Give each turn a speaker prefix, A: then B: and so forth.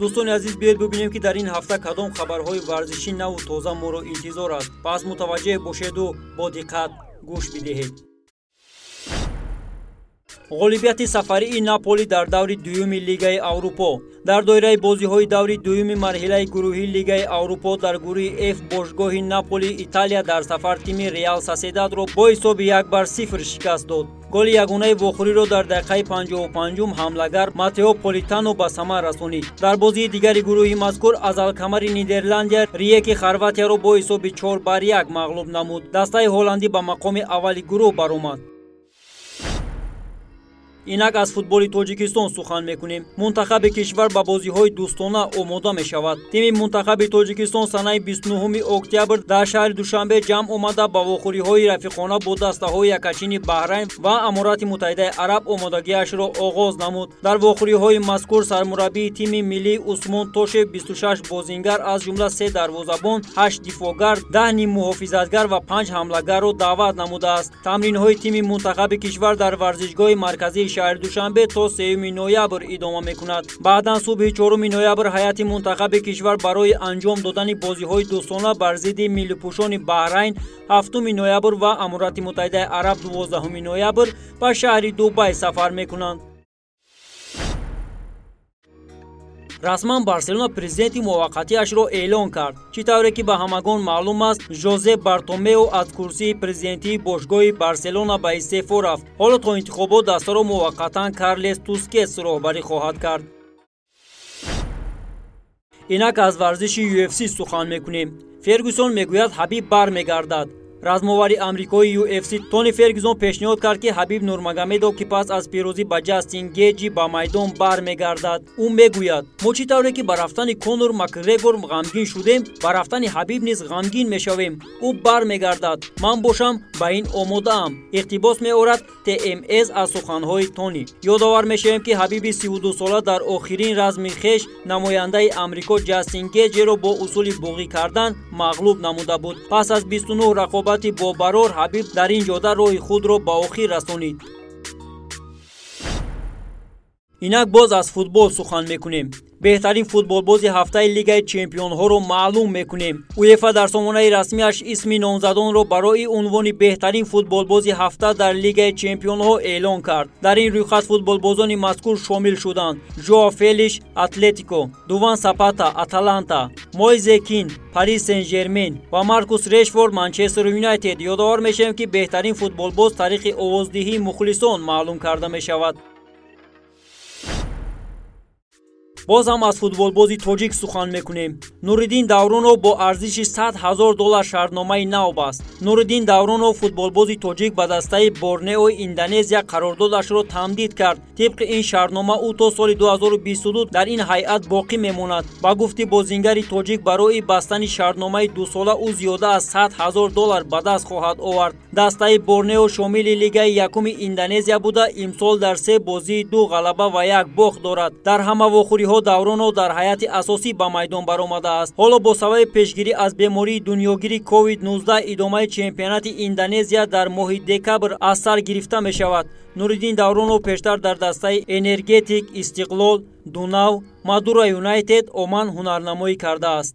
A: Дӯстони азиз, биёед бибинем, ки дар ин ҳафта кадом хабарҳои варзишӣ наву тоза моро интизор аст. Пас мутаваҷҷеҳ бошеду бо диққат гӯш бидиҳед. Ғолибияти сафарии Наполи дар даври дуюми Лигаи Аврупо. Дар доираи бозиҳои даври дуюми марҳилаи гурӯҳии Лигаи Аврупо дар гурӯҳи Ф бошгоҳи Наполи Италия дар сафар тими Реал Соседадро бо ҳисоби 1-0 шикаст дод. Голи ягонаи вохӯриро дар дақиқаи 55-ум ҳамлагар Матео Политано ба самар расонид. Дар бозии дигари гурӯҳи мазкур аз Алкамари Нидерландия Риеки Хорватияро бо ҳисоби 4-1 мағлуб намуд. Дастаи ҳолландӣ ба мақоми аввали гурӯҳ баромад. Инак аз футболи Тоҷикистон сухан мекунем. Мунтахаби кишвар ба бозиҳои дӯстона омода мешавад. Тими мунтахаби Тоҷикистон санаи 29 октябр дар шаҳри Душанбе ҷамъ омада, ба вохӯриҳои рафиқона бо дастаҳои якачини Баҳрайн ва Аморати Муттаҳидаи Араб омодагиашро оғоз намуд. Дар вохӯриҳои мазкур сармураббии тими миллӣ Усмон Тошев 26 бозингар, аз ҷумла 3 дарвозабон, 8 дифоъгар, 10 ниммуҳофизатгар ва 5 ҳамлагарро даъват намудааст. Тамринҳои тими мунтахаби кишвар дар варзишгоҳи марказии шаҳри Душанбе то 3 ноябр идома мекунад. Баъдан субҳи 4 ноябр ҳайати мунтахаби кишвар барои анҷом додани бозиҳои дӯстона бар зидди миллипӯшони Баҳрайн 7 ноябр ва Аморати Муттаҳидаи Араб 12 ноябр ба шаҳри Дубай сафар мекунанд. Расман Барселона президенти муваққатиашро эълон кард. Чӣ тавре ки ба ҳамагон маълум аст, Жозе Бартомео аз курсии президентии бошгоҳи Барселона ба истеъфо рафт. Ҳоло то интихобот дастаро муваққатан Карлес Тускетс роҳбарӣ хоҳад кард. Инак аз варзиши UFC сухан мекунем. Фергюсон мегӯяд, Ҳабиб бармегардад. Размовари амрикои UFC Тони Фергюсон пешниҳод кард, ки Ҳабиб Нурмагомедов, ки пас аз пирӯзӣ ба Ҷастин Геҷи ба майдон бармегардад. Ӯ мегӯяд: мо чӣ тавре ки ба рафтани Конор Макгрегор ғамгин шудем, ба рафтани Ҳабиб низ ғамгин мешавем. Ӯ бармегардад. Ман бошам, ба ин омодаам. Иқтибос меорад ТМС аз суханҳои Тони. Ёдовар мешавем, ки Ҳабиби 32сола дар охирин разми хеш намояндаи Амрико Ҷастин Геҷиро бо усули буғӣ кардан мағлуб намуда буд. Пас аз 29 рақобат бо барор Ҳабиб дар ин ҷода роҳи худро ба охир расонид. Инак боз аз футбол сухан мекунем. Беҳтарин футболбози ҳафтаи Лигаи чемпионҳоро маълум мекунем. УЕФА дар сомонаи расмиаш исми номзадонро барои унвони беҳтарин футболбози ҳафта дар Лигаи чемпионҳо эълон кард. Дар ин рӯйхат футболбозони мазкур шомил шуданд: Жоа Фелиш, Атлетико, Дуван Сапата, Аталанта, Мойзе Кин, Парис Сен-Жермен ва Маркус Решфорд, Манчестер Юнайтед. Ёдовар мешавем, ки беҳтарин футболбоз тариқи овоздиҳии мухлисон маълум карда мешавад. Боз ҳам аз футболбози тоҷик сухан мекунем. Нуриддин Давронов бо арзиши 100 000 доллар шартномаи нав баст. Нуриддин Давронов, футболбози тоҷик, ба дастаи Борнеои Индонезия қарордодашро тамдид кард. Тибқи ин шартнома ӯ то соли 2022 дар ин ҳайат боқӣ мемонад. Ба гуфти бозингари тоҷик, барои бастани шартномаи дусола ӯ зиёда аз 100 000 доллар ба даст хоҳад овард. Дастаи Борнео шомили Лигаи якуми Индонезия буда, имсол дар се бозии ду ғалаба ва як бохт дорад. Дар ҳама вохӯриҳо Давронов дар ҳайати асосӣ ба майдон баромадааст. Ҳоло бо сабаби пешгирӣ аз бемории дунёгири COVID-19 идомаи чемпионати Индонезия дар моҳи декабр аз сар гирифта мешавад. Нуриддин Давронов пештар дар дастаи Энергетик, Истиқлол, Дунав, Мадура Юнайтед, Оман ҳунарнамоӣ кардааст.